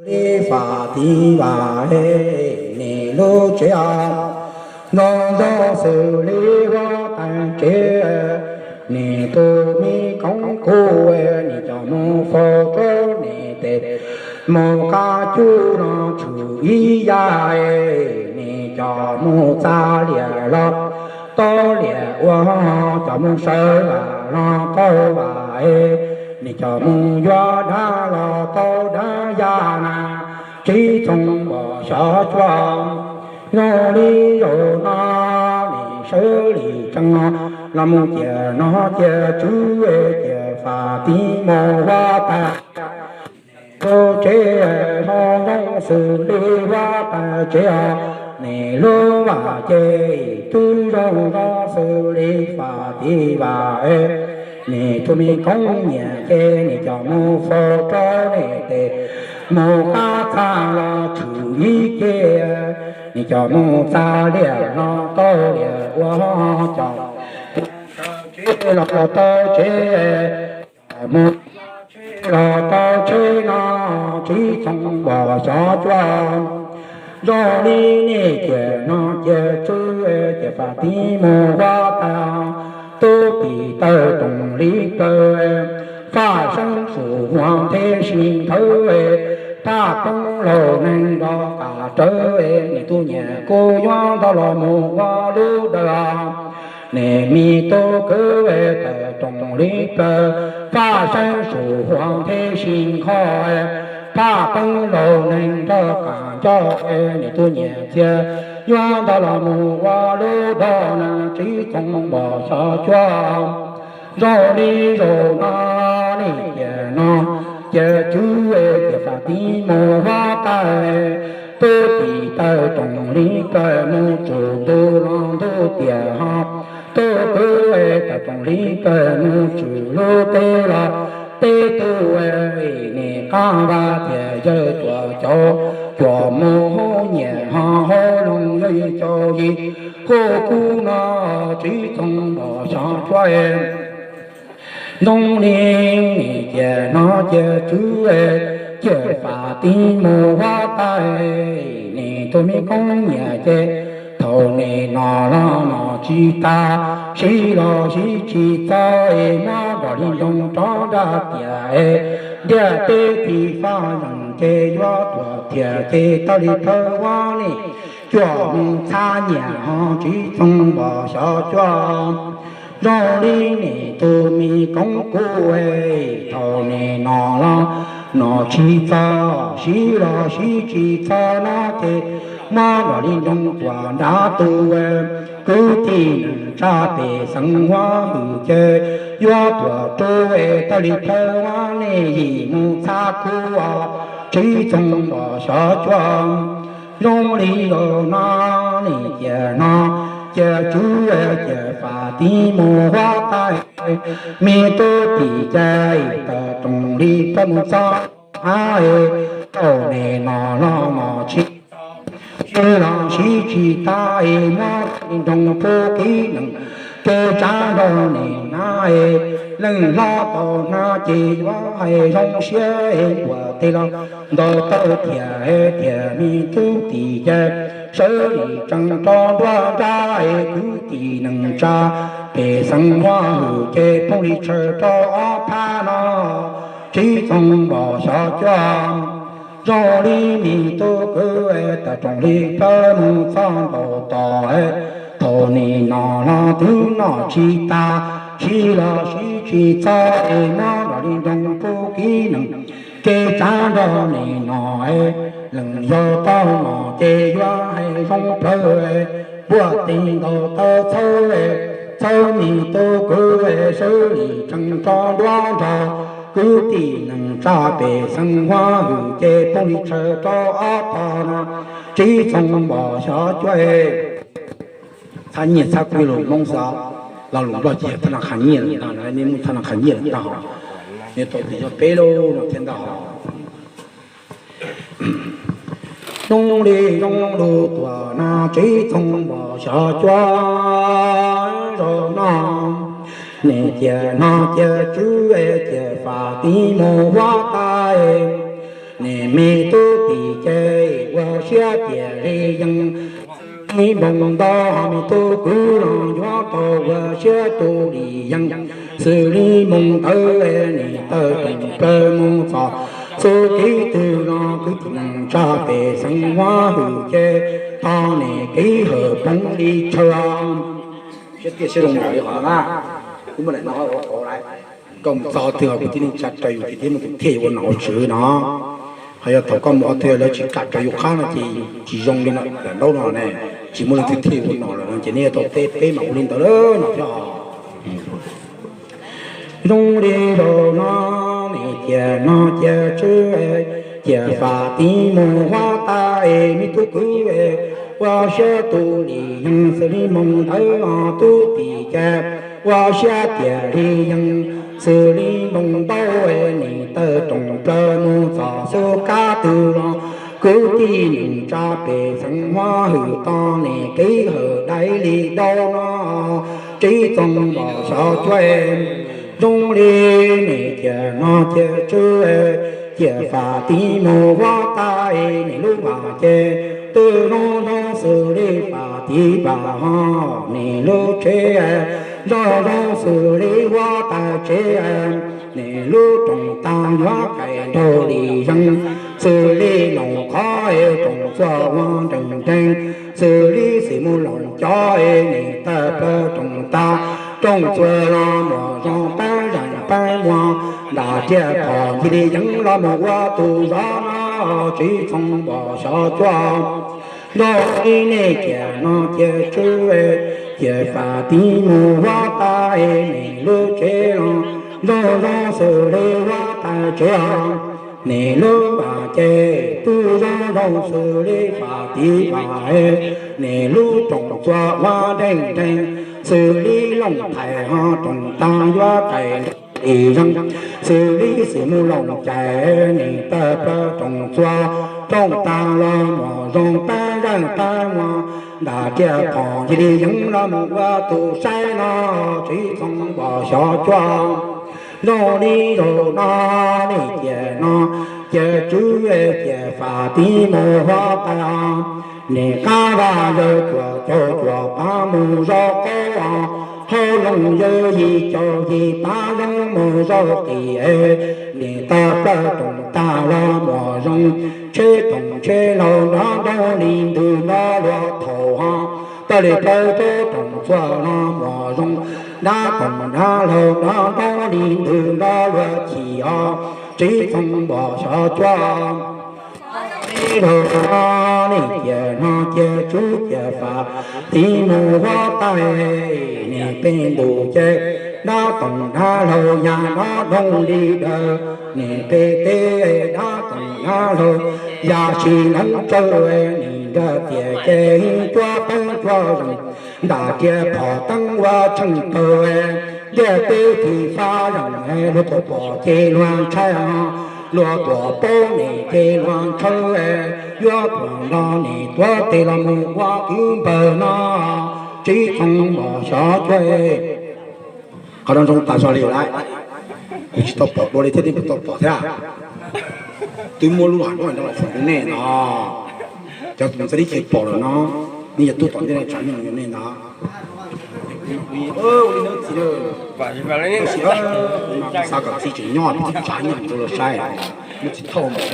li fam tiv vam, nim lub tsev nroo nroo xws li huab tais tsev. Nim tus me koob kuj nim coj mus faus rau nim tes, mus qab cub no tshwm ib yam, nim coj mus txav liam los tau liam ua, coj mus sawv vam los tau vam, nim coj mus yuav dab los tau dab yam na, tsis txhob npog xyov cuag. Zoo li zaum no nim sawv li tsees los mus cia nom cia tswv, cia fam tiv mus huab tais. Lub tsev zoo zoo xws li huab tais tsev, nim lub vaj ces twb zoo zoo xws li fam tiv vam. Nim tus me koob nyiam ces nim coj mus faus rau nim tes, mus qab txaj los tshwm ib ce, nim coj mus txav liam los tau liam ua, coj tsev los tau tsev, mus los tau tsev no, tsis txhob npog xyov cuag. Zoo li nim cia nom cia tswv, cia fam tiv mus huab tais, tub tis taw roos li plaws, faj seeb sum huam nthe si nthawv, thaj koob laus neeg nrog qab rawv, nim tus nyiam kuj yuav ntog los mus ua lub dawm. Nim me tub kwv taw roos li plaws, faj seeb sum huam nthe si nkhos, thaj koob laus neeg nrog qab ncauj, nim tus nyiam txias yuav ntog los mus ua lub dawm na, tsis txhob npog xyov cuag. Zoo li zaum no nim cia nom cia tswv, cia fam tiv mus huab tais, tub tis taw roos li plaws mus txog ntuj los ntuj tiam ho, tub kwv taw roos li plaws mus txog lub teb los teb tug, nim qab vaj tias yawg tuam caum, tuam mus hauv nyias ho hauv loog yawg caum yim, kuj kub no tsis txhob npog xyov cuag. Zoo li nim cia nom cia tswv, cia fam tiv mus huab tais, nim tus me koob nyiam ces thaum nim no los nom tsis tas, siv los siv tsis txog, muab nrog li nroog rov nrag tiam, ntiaj teb tis faj yeem ces yuav tuag thiab ces tau li thawj ua nim cuam mus txhab nyiam ho tsis txhob npog xyov cuag. Zoo li nim tus me koob kuj, thaum nim no los nom tsis txog, siv los siv tsis txog no ces muab nrog li nroog tuam nrad tus, kwv tij neej tsa pej xeem huab hwm ces yuav tuag rau, tau li thawj ua nim yim mus txhab kub, tsis txhob npog xyov cuag. Zoo li zaum no nim cia nom cia tswv, cia fam tiv mus huab tais, me tub tis ces taw roos li plaws mus txog hab, thaum nim no los nom tsis, siv los siv tsis tag, muab li nroog pub kiv nees, kev tsav nrog nim na, leej hlob tau hnov ces yuav hais zoo siab, npuaj tes los ntaus taw tiag tiag, me tub tis ces sawv li tsees rov nruab nrab, kwv tij neej tsa pej xeem huab hwm ces poob li tshaw rau ob phab no, tsis txhob npog xyov cuag. Zoo li me tub kwv taw roos li plaws mus txog ntaus tos, thaum nim no los twb nom tsis tas, siv los siv tsis txog, muab nrog li nroog pub kiv nees, kev tsav nrog nim no, leej yog tau nom ces yuav hais zoo plawv, npuaj tes ntaus taw txhawb, txhawb me tub kwv, sawv li tsees rov nruab nrab, kwv tij neej tsa pej xeem huab hwm ces poob li tshaw rau ob tog no, tsis txhob npog xyov cuag. Txhab nyiaj txhab kub lus Hmoob xwb, lo lus Nplog ces thab na qha nyiaj, nej muaj thab na qha nyiaj lawm ntag hos, nej tau tias yog peb lub no thiab ntag hos. Zoo li zoo lus tuam no tsis txhob npog xyov cuag. Zaum no nim cia nom cia tswv, cia fam tiv mus huab tais, Nim me tub tim ces ua siab tias li yees, ib npoo ntau ho me tub kwv los yuav tau ua siab tu li yees. Xws li moo ntawd nim tawm rooj plaws mus txog xub kev twg los kwv tij neej tsa pej xeem muab hwm ces tau nim kev hawm poob li tshaw. Siab tiaj siab zoo li qhov na, kuv muaj daim no ua qauv lawm. Koj mus txog twg ho kwv tij neej tsa raws yus kev thiab muaj tus thiaj yuav ua nom ua tswv no, ho yog thaum koj mus qhov twg lawv tsis kam raws yus qab no ces tsis zoo li no. Daim ntaub no ne, tsis muaj leej twg thiaj yuav ua nom lawm no ces nej yuav tau teb peb mam ua li ntawd lawm no thiab os. Zoo li zaum no nim tiam no cia tswv, cia fam tiv mus huab tais me tub kwv, ua siab tu li yees xws li moo ntawd tub tim ces ua siab tias li yees. Xws li npoo ntau nim tawm rooj plaws mus txog xub kab twg los kwv tij neej tsa pej xeem muab hwm tau nim kev hawm dai li dau no. Tsis txoos npom xyov cuab, zoo li nim tiam no cia tswv, cia fam tiv mus huab tais nim lub vaj ces twb zoo zoo xws li fam tiv vaj ho nim lub tsev zoo zoo xws li huab tais tsev. Nim lub rooj tag yuav kaim nraug li yees, xws li loos qhov rooj txuas ua nrees nrees, xws li xim mus loos cov nim tawm plaws rooj tag, rooj txuas los mus zoo pab zeej pab muag, nram tiaj phom ncig li yees los mus ua tus zov no. Tsis txoos npom xyov cuab, zoo li nej tiam no cia tswv, cia fam tiv mus huab tais nim lub tsev los zoo zoo xws li huab tais tsev. Nim lub vaj ces twb zoo zoo xws li fam tiv vaj, nim lub rooj txuas ua nrees nrees, xws li loos thais ho rooj tag yuav kaim nraug li yees, xws li xim mus loos cais nim tawm plaws rooj txuas, rooj tag los mus zoo pab zeej pab muag, nram tiaj phom ncig li yees los mus ua tus saib no. Tsis txoos npom xyov cuab, zoo li zaum no nim tiam no cia tswv, cia fam tiv mus huab tais, nim qab vaj yawg cuaj caug cuaj phav mus zov qaub, hauv loos yawg yim caug yim phav zoo mus zov qis, nim tawm plaws rooj tag los mus zoo tsheb toom tsheb hlau nrov nroo li ntws nrov luag thaum ho tawm li plaws rau rooj txuas los mus zoo dab toom dab hlau nrov nroo li ntws nrov luag chim os. Tsis txoos npom xyov cuab, ib zaug no nim tiam no cia tswv cia fam tiv mus huab tais, nim peb ntus ces dab toom dab hlau ya nrov nroo li dawg, nim peb teb dab toom dab hlau ya si neeb tsawv, nim nrog tiam ces cuab teeb cuab zeeg, nram tiaj phom teeb ua tsheej tawg, ntiaj teb thim fab zeej, luag tuaj pom ces luag ntshai, luag tuaj paub nim ces luag ntshaw, yuav tuaj nrog nim tuav tes los mus ua kwv npawg no. Tsis txoos npom xyov cuab, qhov no zoo tas zog li lawm. Kuv tsis tau pom dua li thiab, nej puas tau pom thiab? Twb muaj lub hais no rau los foom rau nej no. Cov tus txawj li ces pom lawm no, nej yog tub tom ntej no tsav nyoog rau nej ntag. Ua li nawb txiv, tab sis xav kom txiv tseem nyob, tsis tsav nyoog rau luag saib, muab txiv thauj mus.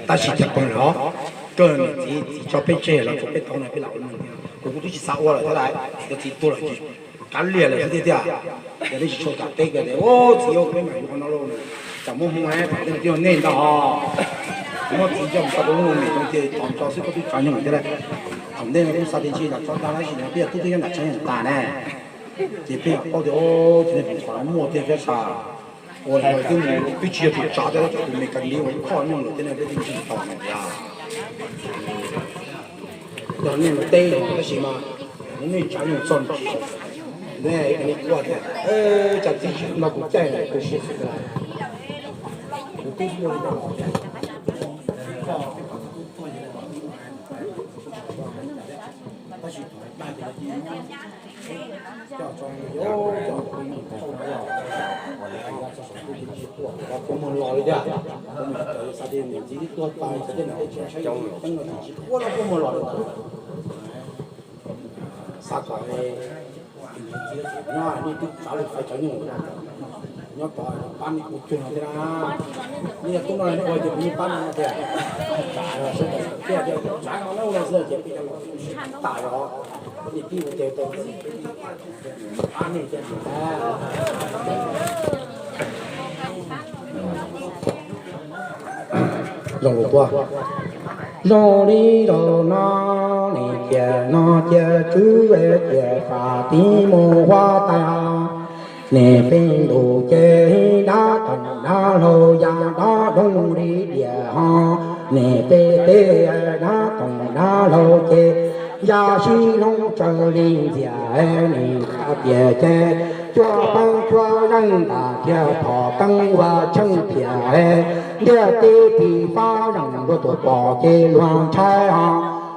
Tab sis cas pog lawm, kawg niam txiv txiv tso peb tseg los tsuas peb tau no peb lam ua neeg thiab. Kuv kuj twb tsis xav ua lawm thiab lauj, yog txiv tuag lawm ces kav liam lawm xwb tiag tiag. Yog peb tsis tshua kam teb kiag tias, txiv, peb mam yuav qhov no lauj, tsam muaj hmoo na, thaum ntej no twb yog nej ntag os. Kuv muab txiv coj mus tau rau lub me tau ces tos tso xwb koj twb tsav nyoog thiab lauj. Thaum ntej no kuv xav tias ntshe yog tso dag tab sis no peb yog tub twb nyob nram tsheb nyoog tas ne, ces peb mam paub tias, ces nej pom qhov no muaj tiag thiab sas. Ua li twb mus twb tsis yog tus tsav thiab, tus me kas li ua ib khob nyooj lawm thiab ne, peb twb tsis tau no tiag. Yog nej mus teb tab sis mas nej tsav nyooj txog ne, nej kuj tias, tsam txiv tsis los kuv caij lawm, kuv siab xwb tiag. Kuv twb muaj li no los tiag. Tab Puas muag los li tiag? Txiv tuag tas, txiv tej niam tej tsev saib teeb no tsis pub los puas muag los li ntawd. Xav kom nyob nej twb tsav lus fais cov nyuj nyob tod pab nej ua cuag no thiab na. Nej yog tub no nej ua ces kuv yeej pab nej no tiag. Sawv daws tiag tiag tsav no na ua no xwb ces peb cov laus tas zog, nej pib ua tes tau pab nej tiag. Zoo li tuaj, zoo li zaum no, nim tiam no cia tswv cia fam tiv mus huab tais. Nim peb ntus ces dab toom dab hlau ya dab doog li diam ho. Nim peb teb dab toom dab hlau ces ya sib hloob tsaws li ntxias. Nim tiam ces cuaj poob cuaj zeej ntas thiab phom teeb ua tsheej thiam. Ntiaj teb pis fab zeem luag tuaj pom ces luag ntshai ho.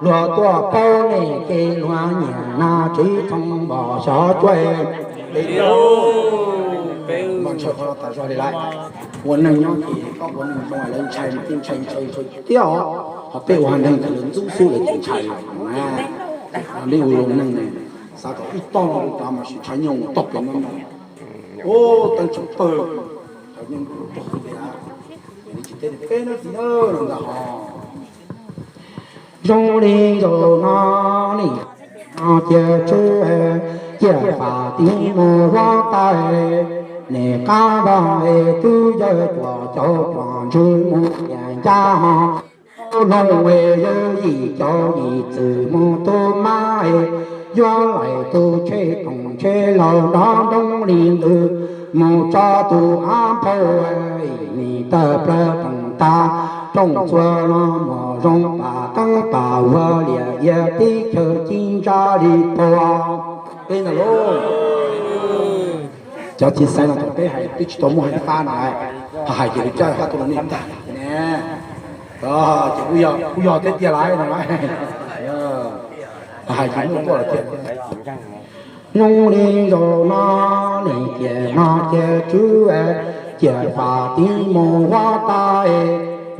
Luag tuaj paub nej ces luag nyiam na tsis txhoov npom xyov cuaj. Npaj ntshaw qhov no tas zog li lawm. Ua neeg nyob ces koj ua neeg zoo lawv ntshai mas thiaj ntshai ntshai ntshai tiag os. Ho peb ua neeg ces lawv ntxub xwb lawv tsis ntshai. Peb ua neeg xav kom ib tog no rau mas sim tshav nyoog tog pem no no. Ua teeb tsoom pawg, cov nyoog rog li a, tsis teb peb no txiv na no ntag ho. Zoo li zaum no nim no cia tswv cia fam tiv mus huab tais. Nim qab vag es twb yawg cuam caum cuam ntswg mus tiam ncaj ho. Hauv loog es yawg yim caum yim txwm mus tub mab es yuav laim tus tsheb toom tsheb laus nrov nroo li ntws mus tso tus av phauj nim tawg plaws toom tag rooj txua los muag zoo pam teeb pam ua liam ia teb chaws ci ntsa li puag. Peb ntag lauj. Cov txiv xaiv no thaum peb hais twb tsis tau muaj hais fab no, hais ces li coj fab tuaj rau nej tag ne. Ces kuj yog thiab tiag lauj no, hais ces muaj tuaj lawm tiag. Zoo li zaum no nim tiam no cia tswv cia fam tiv mus huab tais.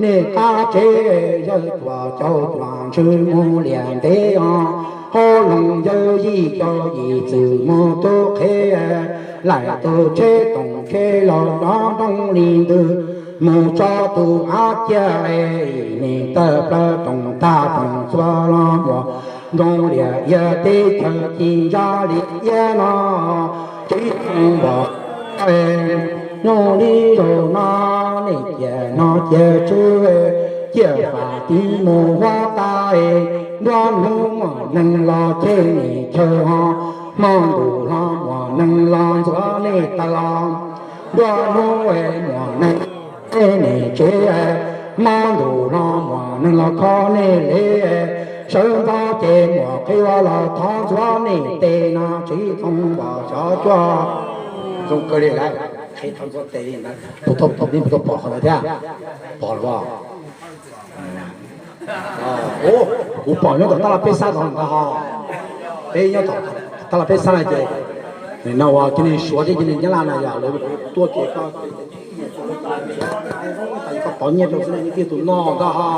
Nej qab tsev yawg cuam caum cuam ntswg mus liam ntev os. Hauv loog yawg yim caum yim txwm mus tub qhev laim tus tsheb toom tsheb laus nrov nroo li ntws mus tso tus av ciaj nim tawg plaws toom tag rooj txua los muag zoo liam ia teb chaws ci ntsa li iab no. Tsis tau npom zoo li zaum no nim tiam no cia tswv cia fam tiv mus huab tais. Nruab hnub muaj neeg los cheb nim chaw ho, hmo ntuj los muaj neeg los ntxuav nej taw los. Nruab hnub muaj neeg cheb nej tsev, hmo ntuj los muaj neeg los kho nej lev. Sawv ntxov ces muaj qhib ua los thov ntxuav nej tes no tsis txhoov npom xyov cuaj. Zoo kawg li lawm, qhib thov ntxuav tes li ntawd. Puas tau pom qhov ntawd thiab? Pom los? Kuv pom nyob tom tab laj peb xab no ntag ho. Peb nyob tom tab laj peb xab na ces nim no uas cov niag Suav thiab cov niag Nyab Laj na yog lawv tuaj ces koj, koj pov nyiaj rau xwb na, yeej tiag tus no ntag ho.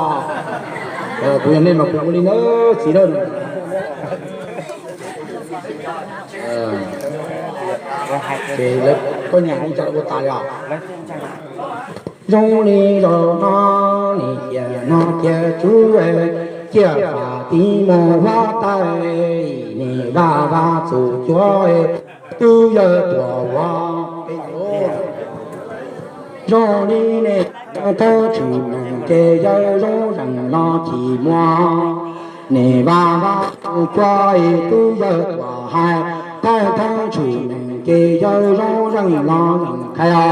Kuv yog nej mas kuv ua li na txiv na. Ces lawv koj nyiam li cas lawv ua tas li os. Zoo li zaum no nim tiam no cia tswv cia fam tiv mus huab tais. Nim vaj vaj txus cuav twb yawg tuam ua. Zoo li nej thawj tshwm meem ces yawg zoo zeem no chim muag. Nim vaj vaj txus cuav twb yawg tuam hais, thawj thawj tshwm meem ces yawg zoo zeem no zeem qhia.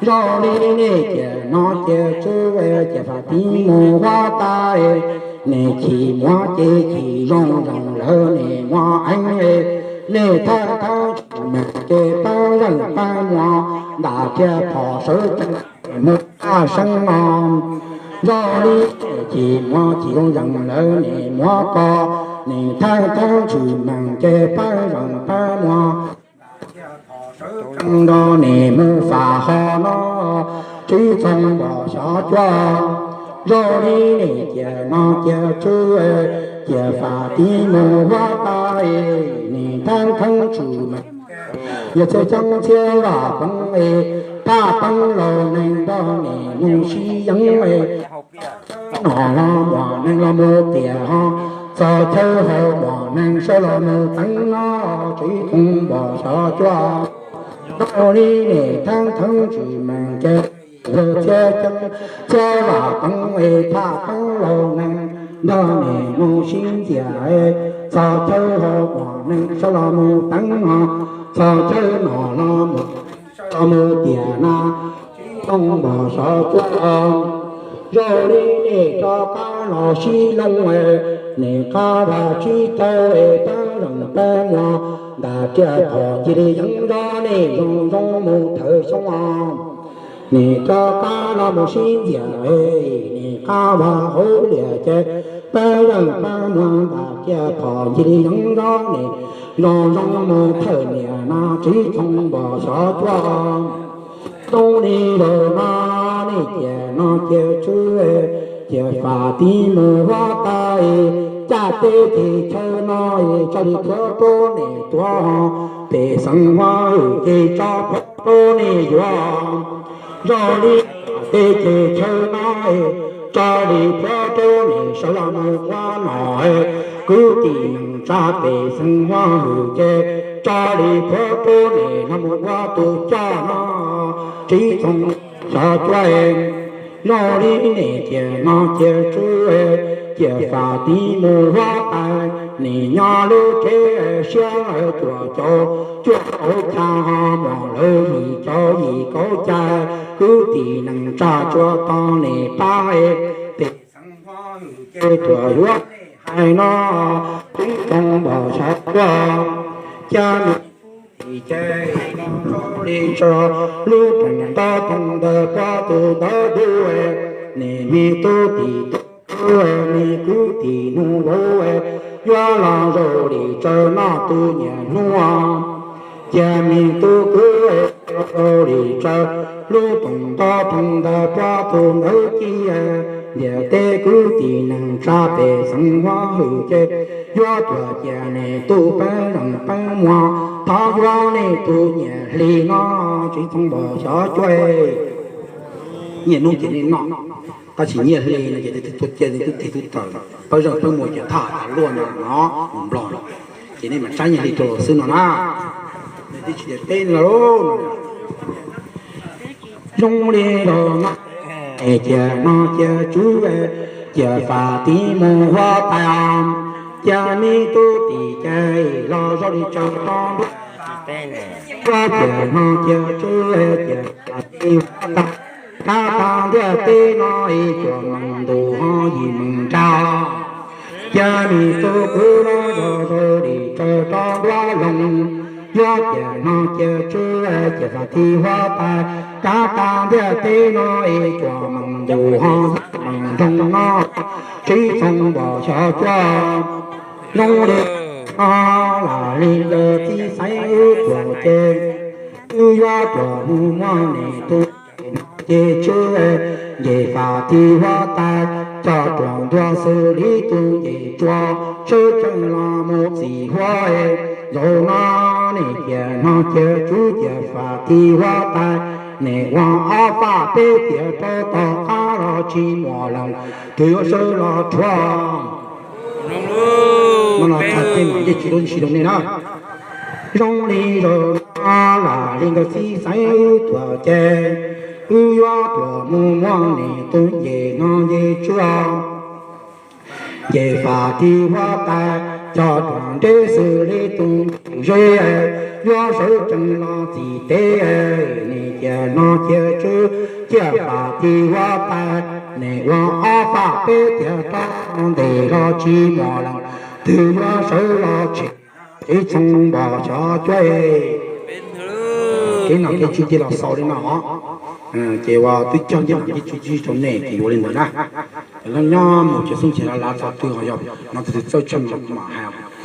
Zoo li nej tiam no cia tswv cia fam tiv mus huab tais. Nim chim muag ces chim zoo zeem lawv nim muag eeb. Nim thawj thawj tshwm meem ces pab zeem pab muag, ntam thiab phom sawv tsees mus tag seeb no. Zoo li chim muag chim zoo zeem lawv nim muag koj, nim thaj thoob tshwm meem ces pab zeem pab muag nrog nim mus fam ho no, tsib txhoos npaum xyov cuaj. Zoo li nim cia no cia tswb, cia fam tiv mus huab tais, nim thaj thoob tshwm meem yog txhia coob txhia vam peev es, thaj peev laus neeg nrog nim mus sib yeev es, nom los muaj neeg los mus tiam ho, txog chaw ho muaj neeg sawv los mus teev no, tsib txhoos npaum xyov cuaj. Zoo li nim thaj thoob tshwm meem ces yog txhia coob txhia vam peev es, thaj peev laus neeg nrog nim mus sib ntxias es, txog chaw ho muaj neeg sawv los mus teev ho, txog chaw nom los muaj los mus tiam na, tsib txhoos npaum xyov cuaj. Zoo li nim rov qab los sib looj, nim qab vaj tsib taug es, pab zeem pab muag nram riam phom cia li yeej nrog nim zoo zoo mus thawm xyoob os. Nim rov qab los mus sib ntxias es, nim qab vaj hauv liam ces, pab zeem pab muag nram riam phom cia li yeej nrog nim zoo zoo mus thawm niam no, tsib txhoos npaum xyov cuaj. Zoo li zaum no nim cia no cia tswb, cia fam tiv mus huab tais, caj teb ces chaw no es tso li plhuav rau nim tuav, pem xeev Huab Hwm ces tso plhuav rau nim yuav. Zoo li tej ces chaw no es tso li plhuav rau nim sawv los mus ua nom, kwv tij neej tsa pem xeev Huab Hwm ces tso li plhuav rau nim los mus ua tus coj no, tsib txhoos xyov cuaj. Zoo li nim cia no cia tswb, cia fam tiv mus huab tais, nim nyob lub tsev siab lawv cuaj caug cuaj caug caj ho muaj lawv yim caug yim caug caj, kwv tij neej tsa tsuas tos nim pab, pem xeev Huab Hwm ces tuaj yuav hais no, tsib txhoos npaum xyov cuaj. Cas nim tim ces zoo li tso lub poom ntoo poom ntawd pab tus ntawd dub, nim me tub tim tub, nim kwv tij nus vauv, yuav los zoo li tsaws noj tus nyiam hnub. Cas me tub kwv, zoo li tsaws lub poom ntoo poom ntawd pab tus ntawd ci, ntiaj teb kwv tij neej tsa pem xeev Huab Hwm ces yuav tuaj cia nim tus pab zeem pab muag, thov yuav nim tus nyiam hli no, tsib txhoos npaum xyov cuaj. Nyiaj hnub ces nej noj, tab sis nyiaj hli no ces tus cia tus tig tus taws, pab zeem pab muag ces thaj tas luaj no no, nplog no, ces nej mam tsaib nyiaj hli rau xwb no na. Tsis tias teb no. Zoo li los no, cia no cia tswb, cia fam tiv mus huab tais, cia me tub tim ces los zoo li tsaws rau nruab, cia no cia tswb, cia fam tiv huab tais, kab tag ntiaj teb no es cuaj mees ntuj ho yim mees nrad. Cia me tub kwv no yog zoo li tsaws rau nruab loog, yuav cia no cia tswb, cia fam tiv huab tais, kab tag ntiaj teb no es cuaj mees ntuj ho yim mees nroo no, tsib txhoos npaum xyov cuaj. Zoo li no lam li nkawd txiv xeeb wb tuaj ces, wb yuav tuaj mus muab nim tus ces tswb, nce fam tiv huab tais, coj tuaj ntua xws li tus nce tsua, sawv tsees los mus txim huab. Zaum no nim cia no cia tswb cia fam tiv huab tais, nim ua ob faj peb tiam rau tom qab los tsis muaj leej twg yuav sawv los rhuav. Mas no txhais tej nom ncej tswv lub ntsis rau nej na. Zoo li zaum no lam li nkawd txiv xeeb wb tuaj ces, wb yuav tuaj mus muab nim tus nce no nce tswb, nce fam tiv huab tais, coj tuaj nreb xws li tus nce zeb, yuav sawv tsees los txim teb. Nim cia no cia tswb cia fam tiv huab tais, nim ua ob faj peb tiam rau tom ntej los tsis muaj leej twg yuav sawv los tshem, tsib txhoos npaum xyov cuaj. Kev nom kev tswv cia los xaus li no, ces uas twb cog ncej nom ncej tswv rau nej ces yuav li ntawd na. Ces nyob mus ces xub ntiag lav lav txog twg ho yog no tus twg txawj tsheej los kuv mam hais.